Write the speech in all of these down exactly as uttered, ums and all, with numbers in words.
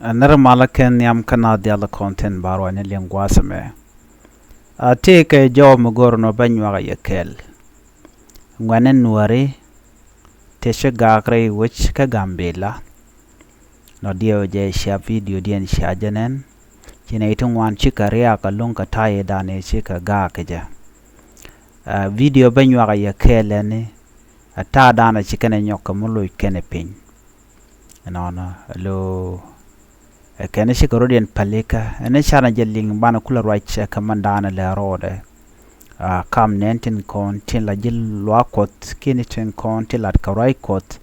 Ɛ nɛr malä kɛn nhiam kä naath diaal kɔn tin ba ruacni liŋ gua̱a̱th ɛmɛ. A tëëkɛ jɔw mi go̱r nɔ bä nyuak a yɛ kɛɛl. Ŋuɛ̈tni Nuääri ti ci gaak rɛy wec kä Gambila. Nɔ diɛw jɛ cia video diɛn cia jɛ nɛn. Ci nɛy ti ŋuan cikɛ riaak a luŋ kɛ ta̱a̱ yɛ danɛ cikɛ gaak kɛ jɛ. Ɛ video bä nyuak a yɛ kɛɛl ɛni. Ɛ ta̱a̱ danɛ ci kɛnɛ nyɔk kɛ mi loc kɛnɛ piny. Ɛnɔnɔ lo ɛ kɛn cikɛ rɔ̱diɛn pälikä ɛn canɛ jɛ liŋ banɛ kulɛ ruac ɛ kɛ mɛn daanɛ lɛ rɔɔdɛ. A kam nɛn tin kɔn tin la ji̱ luaak Kuɔth kiɛn tin kɔn tin lat kɛ ruac Kuɔth.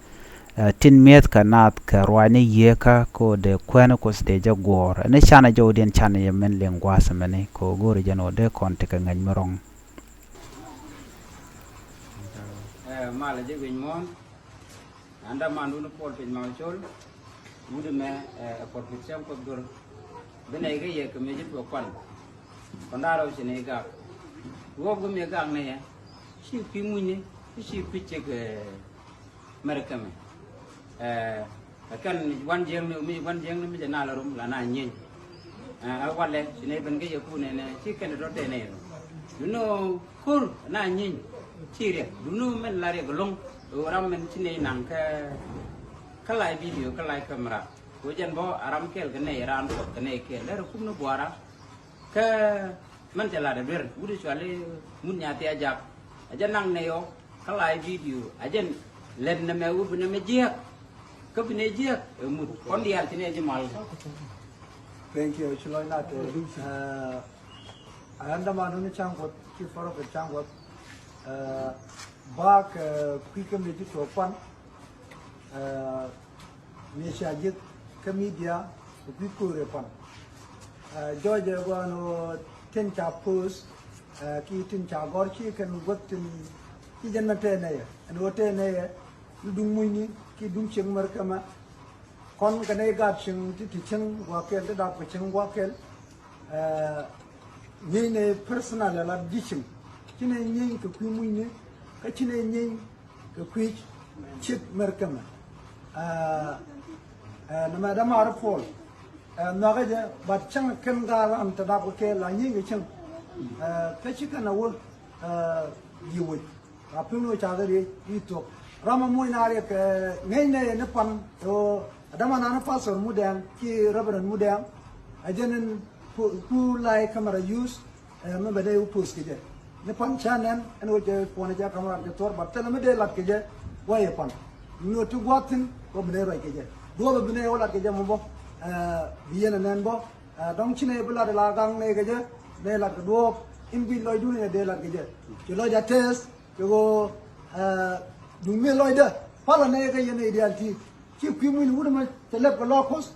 Ɛ tin mi̱eth kɛ naath kɛ ruacni yieekä ko dee kuɛn Kuɔth dee jɛ guɔ̱ɔ̱r ɛn canɛ jɛ wä diɛn canɛ yɛ mɛn liŋ gua̱a̱th mɛni ko go̱o̱ri jɛn wä dee kɔn ti kɛ ŋäc mi rɔ̱ŋ. Ɛ malɛ jɛ wi̱c muɔ̱ɔ̱n. Anda mandun Paul piny ma col. Wut mɛ ɛ Paul piny cɛm kɔth gör. Bi nɛy kä yɛ kɛ mëë ji̱ tuɔɔk pan. Kɔn da̱rɛ wä ci nɛy gak. Wä bi mëë gak nɛy ɛ ci kui̱ munyni ci kui̱ cik mɛrkɛmɛ. Ɛ kɛn wan jiäkni mi wan jiäkni mi jɛ nal rum la na nyieeny. Ɛ walɛ ci nɛy ben kä yɛ ku nɛnɛ ci kɛn dɔ̱ tɛnɛ. Duno kur na nyieeny ci riɛk duno mɛn la riɛk loŋ. Ram mɛn ci nɛy naŋ kä kä lay video kä lay camera. Ko jɛn bɔ a ram kɛɛl kɛ nɛy raan Kuɔth kɛ nɛy kɛɛl derɛ kum ni buara. Kä mɛn cɛ lat a duer wut cuali mut nya thia jak. A jɛ naŋ nɛ yɔ kä lay video a jɛn lɛt nɛ mɛ wut bi nɛ mɛ jiɛk. Kä bi nɛ jiɛk ɛ mut kɔn diaal ci nɛ ji̱ mal. Thank you ci lɔc nat. Ɛ anda mandun caŋ Kuɔth ci fɔrɔ kɛ caŋ Kuɔth. Ɛ bak ɛ kui̱ kä mi ji̱ tuɔɔk pan. Ɛ Ni ca ji̱th kä media kɛ kui̱ ko̱o̱rɛ pan. Ɛ jɔɔcɛ gua̱a̱n ɣöö tin ca post ɛ ki tin ca gɔ̱r ci kɛn guäth tin ci jɛn mɛn tɛɛ nɛyɛ ɛn ɣöö tɛɛ nɛyɛ ni duŋ mucni ki duŋ cieŋ mär kɛmɛ. Kɔn kɛ nɛy gaat cieŋ ti ti cieŋ gua̱a̱th kɛl ti dap kɛ cieŋ gua̱a̱th kɛl. Ɛ nyieeny nɛy personal ɛ la ji̱ cieŋ ci nɛy nyieeny kɛ kui̱ mucni kä ci nɛy nyieeny kɛ kui̱c ciek mɛr kɛmɛ. Ɛ nɛmɛ dämaari Paul ɛ nhɔakä jɛ but cäŋ kɛn gaat ram te dap kɛ kɛ la nyieeny kɛ cäŋ. Ɛ kä ci kɛn a wä ɛ ji̱ wec a pi̱n wä ca kɛ riec i̱ thuɔ̱k ram a muɔ̱ny na riɛk ɛ ŋäcnɛ yɛ ni pan ɛ ɣöö a däman an pastor Mudɛŋ ki Reverend Mudɛŋ. A jɛn in ku lay camera use. Ɛ mi bɛ dee wä post kɛ jɛ ni pan ca nɛn ɛn wä jɛ puɔn jɛ kameran jɛ tuɔr bat thilɛ mi dee lat kɛ jɛ. Wä yɛ pan ni wä ti gua̱a̱th thi̱n wä bi nɛ ruac kɛ jɛ duɔth bi nɛ wä lat kɛ jɛ mɔ bä. Ɛ bi yɛn ɛ nɛn bä ɛ dɔ̱ŋ ci nɛ bi lat ɛ la gaŋ nɛ kɛ jɛ nɛ lat kɛ duɔth in bi lɔcdun ɛ dee lat kɛ jɛ. Ci lɔc a tɛth kɛ ɣöö ɛ duŋ mi lɔcdä palä nɛ kɛ yɛn ɛ diaal ti ci kui̱ muc ni wut ɛmɛ cɛ lɛp kɛ lɔɔk Kuoth.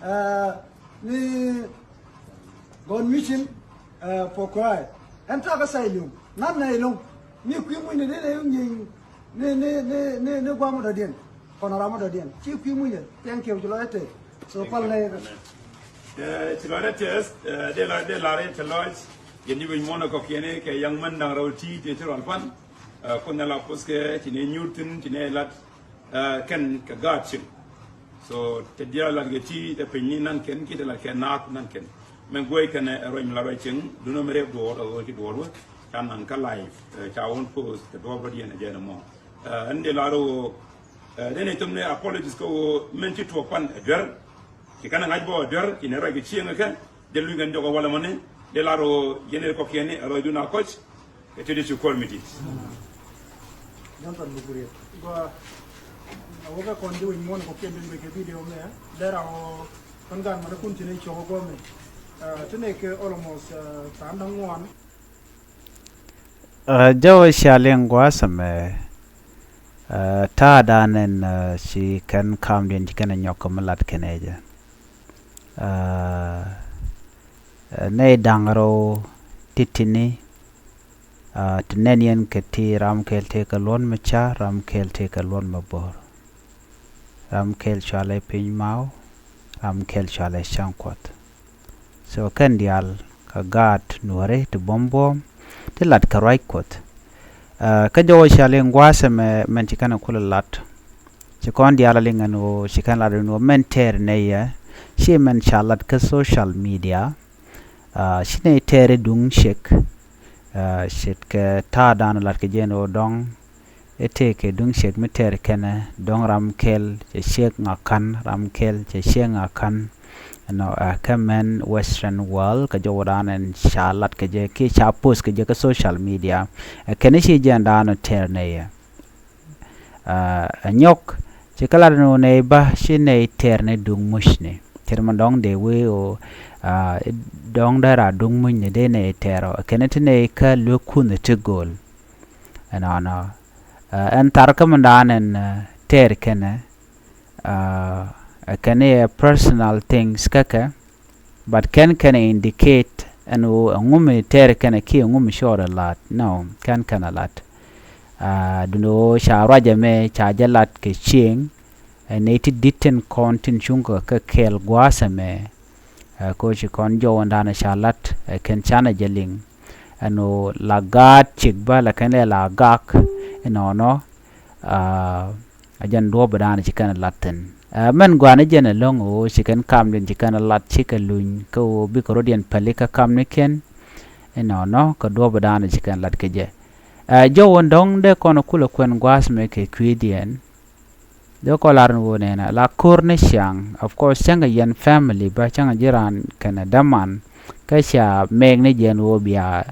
Ɛ ni gɔn mission ɛ pokrai ɛn takä say liŋ nan nɛ iloŋ. Ni kui̱ muc ni dee nɛ iloŋ nyieny ni ni ni ni ni guam dɔ̱diɛn kɔn ram dɔ̱diɛn ci kui̱ muc ni thank you ci lɔ ɛ tëë. So pal nɛ. Ɛ ci lɔ ɛ tëë ɛ dee la dee la rɛ tɛ lɔc. Yɛn ni wi̱c muɔ̱n ɛ kɔkiɛn kɛ yaŋ män daŋ rɛw ti ti ti rɔl pan. Ɛ kun nɛ la puth kɛ ci ni nyuur thi̱n ci ni lat. Ɛ kɛn kɛ gaat cieŋ. So te diaal lat kɛ ti te piny ni nan kɛn ki te lat kɛ naath nan kɛn. Mɛ guey kɛn ɛ ruac mi la ruac cieŋ dunä mi rep duɔɔr ɛ ɣöö ci duɔɔr wä ca naŋ kä live. Ɛ ca wun post kɛ duɔɔr bä diɛn ɛ jɛn ɛmɔ. Ɛ ɛn dee lar ɣöö ɛ dee ni thom ni apologies kä ɣöö mɛn ci tuɔɔk pan ɛ duer. Ci kɛn ɛ ŋa̱c bä ɛ duer ci ni ruac kɛ cieŋ ɛ kɛ. Jɛ luny kɛn jɔk ɛ walɛ mɔni dee lar ɣöö yɛn ɛ kɔkiɛn ni ɛ ruacdun a kɔc. Ɛ ti di ci kuɔr mi ti. Jonathan Bukuria. Gua a wä kɛ kɔn di wi̱ny muɔn kɔkiɛn di luny kɛ video mɛ dee ra ɣöö kɔn gan mani kun ti ni cɔk ɛ guɔmi. Ti ni kɛ almost tha̱a̱ŋ da̱ŋ ŋuan. Ɛ jɔw cia liŋ gua̱a̱th ɛmɛ. Ɛ ta̱a̱ da̱a̱n ɛn ci kɛn ka̱a̱mdiɛn ci kɛn ɛ nyɔk kɛ mi lat kɛn ɛ jɛ. Ɛ nɛy da̱ŋ rɛw ti̱ti̱ni. Ɛ ti nɛn yɛn kɛ ti ram kɛl tëëkɛ luɔ̱n mi ca ram kɛl tëëkɛ luɔ̱n mi bo̱r. Ram kɛl cualɛ piny maw ram kɛl cualɛ cäŋ Kuɔth. So kɛn diaal kɛ gaat nuɔ̱ri ti buɔ̱m buɔ̱m ti lat kɛ ruac Kuɔth. Ɛ kä jɔwä cia liŋ gua̱a̱th ɛmɛ mɛn ci kɛn ɛ kulɛ lat. Ci kɔn diaal a liŋ ɛn ɣöö ci kɛn lat ɛn ɣöö mɛn tɛɛr nɛy ɛ Ci mɛn ca lat kä social media, ah, ci nɛy tɛɛri duŋ ciek, ah, ce̱tkɛ ta̱a̱ dan lat kɛ jɛ ɛn ɣöö dɔ̱ŋ i̱ tëëkɛ duŋ ciek mi tɛɛri kɛnɛ dɔ̱ŋ ram kɛl cɛ ciek ŋa ka̱n, ram kɛl cɛ ciek ŋa ka̱n. Ɛnɔ, ah, kä mɛn Western world kɛ jɔwä dan ɛn ca lat kɛ jɛ kiɛ ca post kɛ jɛ kä social media. Ɛ kɛn i̱ ci jɛn dan ɔ tɛɛr nɛy ɛ. Ah, ɛ nyɔk, ci kɛ lat ni wä nɛy ba ci nɛy tɛɛr ni duŋ mucni. Tɛɛr mɛ dɔ̱ŋ dee wee ɣöö, ah, dɔ̱ŋ dee raa duŋ mucni dee nɛy tɛɛr ɔ. Ɛ kɛn i̱ ti nɛy kä luek kunh ɛ ti gööl. Ɛnɔnɔ. Ah, ɛn thar kä mɛn dan ɛn, ah, tɛɛr kɛnɛ, ah, ɛ kɛn i̱ ɛ personal things kä kɛ, but kɛn kɛn indicate ɛn ɣöö ɛŋu mi tɛɛr kɛnɛ kiɛ ɛŋu mi cɔɔr ɛ lat. No, kɛn kɛn ɛ lat. Ah, duundɛ ɣöö ca ruacɛ mɛ ca jɛ lat kɛ cieŋ, ɛ nɛy ti di̱t tin kɔn tin cuŋkɛ kɛ kɛɛl gua̱a̱th ɛmɛ. Ah, kɛ ɣöö ci kɔn jɔw ɛn dan ca lat, ɛ kɛn canɛ jɛ liŋ. Ɛn ɣöö la gaat ciek bä la kɛn lɛ la gak, ɛnɔnɔ, ah, a jɛn duɔ̱ɔ̱p ɛ dan ci kɛn lat thi̱n. Ah, mɛn gua̱a̱ni jɛn ɛlɔ̱ŋ ɣöö ci kɛn kamdiɛn ci kɛn lat cikɛ luny kä ɣöö bikɛ rɔ̱diɛn päli kä kamnikiɛn. Ɛnɔnɔ kɛ duɔ̱ɔ̱p ɛ dan ci kɛn lat kɛ jɛ. Ah, jɔw ɛn dɔ̱ŋ dee kɔn kulɛ kuɛn gua̱a̱th mɛ kɛ kui̱diɛn. Dee kɔn lar ni wä nɛnɛ la ko̱r ni ciaŋ. Of course, cäŋ kɛ yɛn family bä, cäŋ kɛ ji̱ raan kɛnɛ däman, kä ca mɛk ni jɛn wä bia,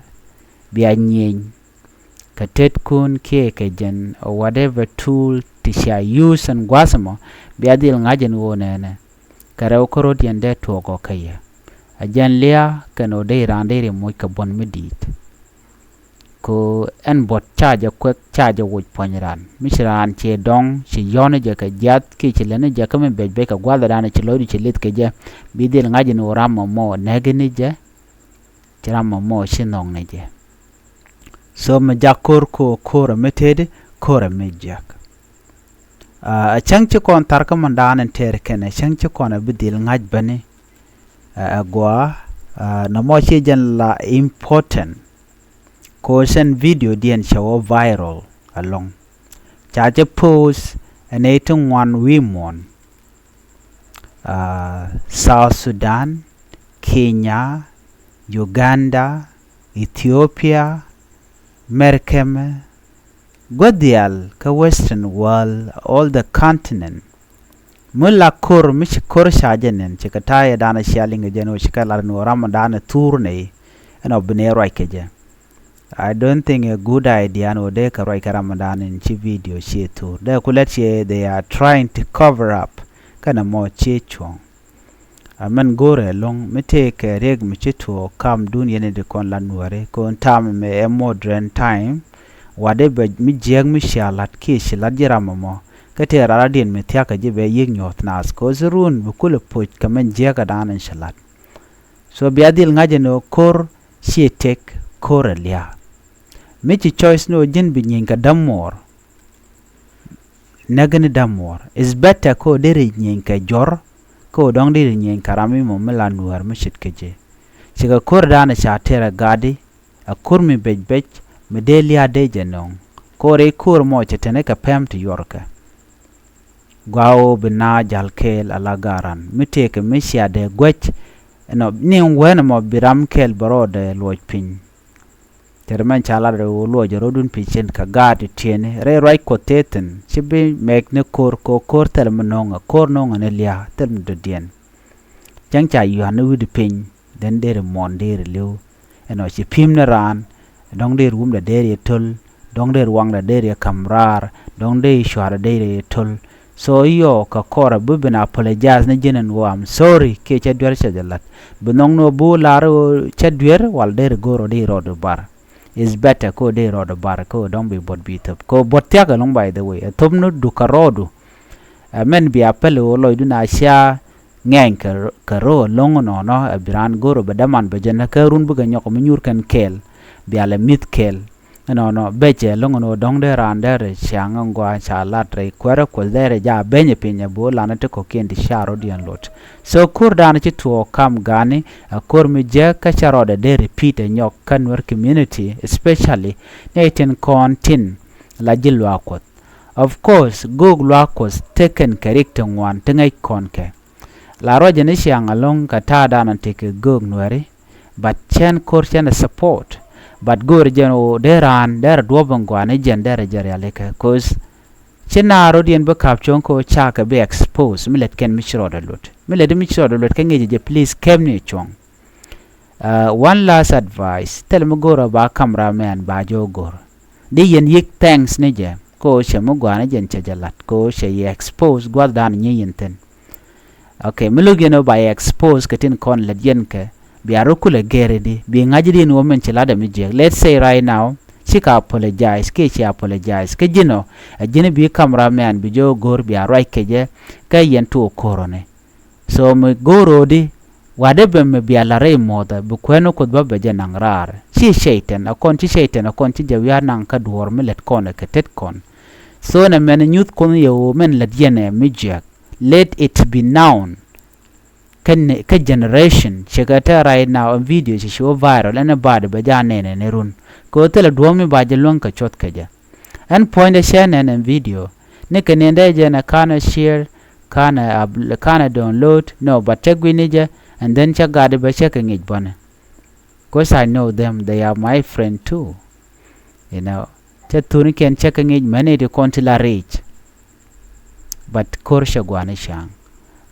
bia nyieny kɛ tetkun kiɛ kɛ jɛn or whatever tool ti ca use ɛn gua̱th ɛmɔ, bia dhil ŋa̱c ɛn wä nɛnɛ. Kɛ rɛw kä rɔ̱diɛn dee tuɔɔk ɔ kä yɛ. A jɛn lia̱a̱ kɛn ɣöö dee raan dee ri moc kɛ buɔ̱n mi di̱i̱t. Kɛ ɣöö ɛn buɔ̱t ca jɛ kuɛk, ca jɛ woc puɔ̱ny raan. Mi ci raan ciɛ dɔ̱ŋ, ci yɔ̱ɔ̱n jɛ kɛ jiath, kiɛ ci lɛn jɛ kä mi bɛc bɛc kɛ gua̱thdan ci lɔcdu ci lith kɛ jɛ, bi dhil ŋa̱c ni ɣöö ram mɔmɔ nɛk ni jɛ, ci ram mɔmɔ ci nhɔk ni jɛ. So mi jak ko̱r kɛ ɣöö ko̱r ɛ mi tëëdi, ko̱r ɛ mi jiäk. Ah, ɛ cäŋ ci kɔn thar kä mɔndan in tɛɛr kɛnɛ, cäŋ ci kɔn ɛ bi dhil ŋa̱c bäni, ah, ɛ gɔaa, ah, nɔmɔ ci jɛn la important. Kɛ ɣöö cɛn videodiɛn cɛ wä viral ɛlɔ̱ŋ. Ca jɛ post ɛ nɛy ti ŋuan wi̱i̱ muɔ̱ɔ̱n. Ah, South Sudan, Kenya, Uganda, Ethiopia, Mɛrkɛmɛ, gua̱th diaal kä Western world, all the continent. Mi la ko̱r, mi ci ko̱r ca jɛ nɛn, ci kɛ ta̱a̱ yɛ danɛ cia liŋ kɛ jɛ ni wä ci kɛ lar ni wä ram danɛ thur nɛy. Ɛn ɔ bi nɛy ruac kɛ jɛ. I don't think a good idea ni wä dee kɛ ruac kɛ ram danɛ ni ci video ci thur. Dee ku lɛt ciɛ they are trying to cover up. Kɛnɛ mɔ ci cuɔ̱ŋ. Amɛn go̱o̱rɛ ɛlɔ̱ŋ mi tëëkɛ riɛk mi ci tuɔɔk kamdun yɛn in ti kɔn la nuääri kɔn tam mɛ ɛ modern time. Watdɛ bɛ mi jiääk mi cia la̱t kiɛ ci la̱t ji̱ ram ɛmɔ. Kä tëë rara diɛn mi thia̱kä ji̱ bɛ yiëk nyuɔ̱th naath kɛ ɣöö ci run bi kulɛ poc kɛ mɛn jiääk ɛ da̱a̱n in ci la̱t. So bia dhil ŋa̱c ɛn ɣöö ko̱r ciɛ tëk, ko̱r ɛ lia̱a̱. Mi ci choice ni ɣöö ji̱n bi nyieny kɛ dämuɔɔr. Näk ni dämuɔɔr. It's better kä ɣöö deri nyieny kɛ jɔr kä ɣöö dɔ̱ŋ deri nyieny kɛ ram mi mɔ mi la nuäär mi ce̱tkɛ jɛ. Cikɛ ko̱r danɛ ca tɛr ɛ gadi, ɛ ko̱r mi bec bec mi dee lia̱a̱ dee jɛ nöŋ. Ko̱r i̱ ko̱r mɔ cɛ teni kɛ pɛm ti yuɔrkɛ. Gɔaa ɣöö bi naath jal kɛɛl ala garan mi tëëkɛ mi cia dee guäc. Ɛnɔ ni wɛn ɛmɔ bi ram kɛɛl bɛ rɔɔdɛ luɔc piny. Tɛr mɛn ca lat rɛw ɣöö luɔcɛ rɔ̱dun pi̱cin kɛ gaat ti tiɛni rɛy ruac Kuɔth tëë thi̱n ci bi mɛk ni ko̱r kɛ ɣöö ko̱r thil mi no̱ŋɛ, ko̱r no̱ŋɛ ni lia̱a̱ thil mi dɔ̱diɛn. Cäŋ ca yua̱n ni wi̱cdɛ piny, then deri muɔ̱ɔ̱n deri li̱w. Ɛnɔ ci pi̱i̱m ni raan, dɔ̱ŋ deri wumdɛ deri yɛ töl, dɔ̱ŋ deri waŋdɛ deri yɛ ka̱m raar, dɔ̱ŋ deri cua̱a̱rdɛ deri yɛ töl. So yɔ kɛ kɔrɛ bi ben apologize ni ji̱n ɛn ɣöö I'm sorry kiɛ cä duer cɛ jɛ la̱t. Bi nhɔk ni ɣöö bi wä lar ɣöö cä duer wal deri go̱o̱r ɣöö deri rɔɔdu bar. It's better kä ɣöö deri rɔɔdu bar kä ɣöö dɔ̱ŋ bi buɔ̱t bi thöp. Kä ɣöö buɔ̱t thia̱k ɛlɔ̱ŋ by the way. Ɛ thöp ni duk kɛ rɔɔdu. Ɛ mɛn bia päl ɣöö lɔcdu na cia ŋɛny kɛ, kɛ ro̱o̱ ɛlɔ̱ŋ nɔnɔ ɛ bi raan go̱o̱r ɣöö bɛ däman bɛ jɛn kä run bikɛ nyɔk mi nyuur kɛn kɛɛl. Bia lɛ mi̱th kɛɛl. Ɛnɔnɔ bɛ cɛ lo̱ŋ ɛn ɣöö dɔ̱ŋ dee raan derɛ ciaŋ ɛn gɔaa ca lat rɛy kuäärä Kuɔth derɛ jaa beny ɛ piny ɛ bi wä lanɛ ti kɔ̱kiɛn ti ca rɔ̱diɛn luɔt. So ko̱r danɛ ci tuɔɔk kam gani ɛ ko̱r mi jek kä cä rɔɔdɛ dee repeat ɛ nyɔk kä Nuer community, especially nɛy tin kɔn tin la ji̱ luaak Kuɔth. Of course, göök luaak Kuɔth tekɛn kɛ rik ti ŋuan ti ŋäc kɔn kɛ. La ruacɛ ni ciaŋ alɔ̱ŋ kɛ ta̱a̱ danɔ ti kɛ göök nuɛri. But cɛn ko̱r cɛn ɛ support. But go̱o̱rɛ jɛn ɣöö dee raan derɛ duɔ̱ɔ̱p in gua̱a̱ni jɛn derɛ jɛ rialikä. 'Cause ci naar rɔ̱diɛn bi ka̱p cuɔ̱ŋ kɛ ɣöö cakɛ bi expose mi lät kɛn mi ci rɔɔdɛ luɔt. Mi lät mi ci rɔɔdɛ luɔt kä ŋi̱i̱cɛ jɛ, please, kɛpni cuɔ̱ŋ. Uh, one last advice, thil mi go̱o̱rä ba cameraman ba jɛ wä go̱o̱r. Di yɛn yi̱k thanks ni jɛ kɛ ɣöö cɛ mi gua̱a̱ni jɛn cɛ jɛ la̱t kɛ ɣöö cɛ yɛ expose gua̱thdan nyi yɛn thi̱n. Okay, mi lo̱k yɛn ɣöö ba yɛ expose kɛ tin kɔn lät yɛn kɛ, bia rɔ kulɛ gɛr i̱di, bi ŋa̱c i̱di ɛn ɣöö min ci la̱tdɛ mi jiääk. Let's say right now, cikɛ apologize kiɛ ci apologize kä ji̱n ɔ, ɛ ji̱n bi cameraman bi jɛ wä go̱o̱r, bia ruac kɛ jɛ kä yɛn tuɔɔk ko̱r ɔ ni. So mi go̱o̱r ɣöödi, wa̱dɛ bɛ mi bia la̱t rɛy muɔ̱thä, bi kuɛn ni Kuoth bä bɛ jɛ naŋ raar. Ci cɛy-tan, a kɔn ci cɛy-tan, a kɔn ci jɛ wiaa naŋ kä duɔ̱ɔ̱r mi lät kɔn ɛ kɛ tet kɔn. So nɛ mɛn nyuth Kuoth yɛ ɣöö min lät yɛn ɛ mi jiääk. Let it be known. Kä ni, kä generation, cikɛ te right now, ɛn video ci ci wä viral, ɛn ɛ ba̱a̱dɛ bɛ jɛ a nɛnɛ ni run. Kɛ ɣöö thilɛ duɔ̱ɔ̱p mi ba jɛ luäŋ kɛ cuɔth kɛ jɛ. Ɛn puɔ̱nydɛ cɛ nɛn ɛn video. Ni kɛ niɛn dee jɛ nɛ kanɛ share, kanɛ ab-, kanɛ download, no, but cɛ gui̱ni jɛ, and then cɛ gatdi bɛ cɛ kɛ ŋi̱i̱c bɔnɛ. 'Cause I know them, they are my friend too. You know, cɛ thurnikiɛn cɛ kɛ ŋi̱i̱c mɛni ti kɔn ti la ri̱i̱c. But ko̱r cɛ gua̱a̱ni ca̱a̱ŋ.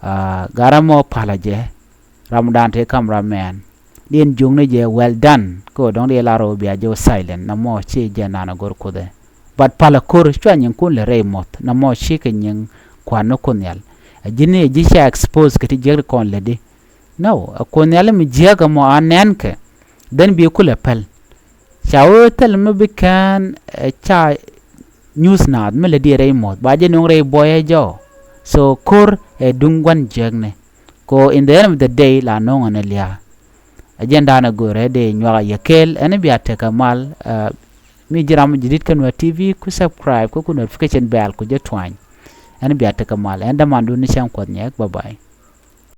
Ah, garɛ mɔ palä jɛ, ramdan ti kam ram mɛn. Diɛn juŋni jɛ well done. Kɛ ɣöö dɔ̱ŋ diɛ lar ɣöö bia jɛ wä silent. Namɔ ci jɛ nan a go̱r Kuoth ɛ. But palä ko̱r cua nyiŋkun lɛ rɛy muɔ̱th. Namɔ ci kɛ nyiŋ kuan ni Kuoth Nhial. A ji̱n ni ji̱ ca expose kɛ ti jiäk ti kɔn lätdi. No, a Kuoth Nhial mi jiääk ɛmɔ a nɛn kɛ. Then bi kulɛ päl. Ca wee thil mi bi kään, eh, ca nyuth naath mi lɛ diɛ rɛy muɔ̱th. Ba jɛ no̱o̱ŋ rɛy buɔyä jɔɔ. So ko̱r ɛ duŋ gua̱n jiäkni. Ko in the end of the day la no̱o̱ŋ ɛn ɛ lia̱a̱. Ɛ jɛn da̱a̱n ɛ go̱o̱rɛ dee nyuak a yɛ kɛɛl ɛn bia tekɛ mal, eh, mi ji̱ ram ji̱ di̱t kä Nuer T V ku subscribe kä ku notification bell ku jɛ tuany. Ɛn bia tekɛ mal ɛn dämandun ni cäŋ Kuɔth nyɛɛk. Bye bye.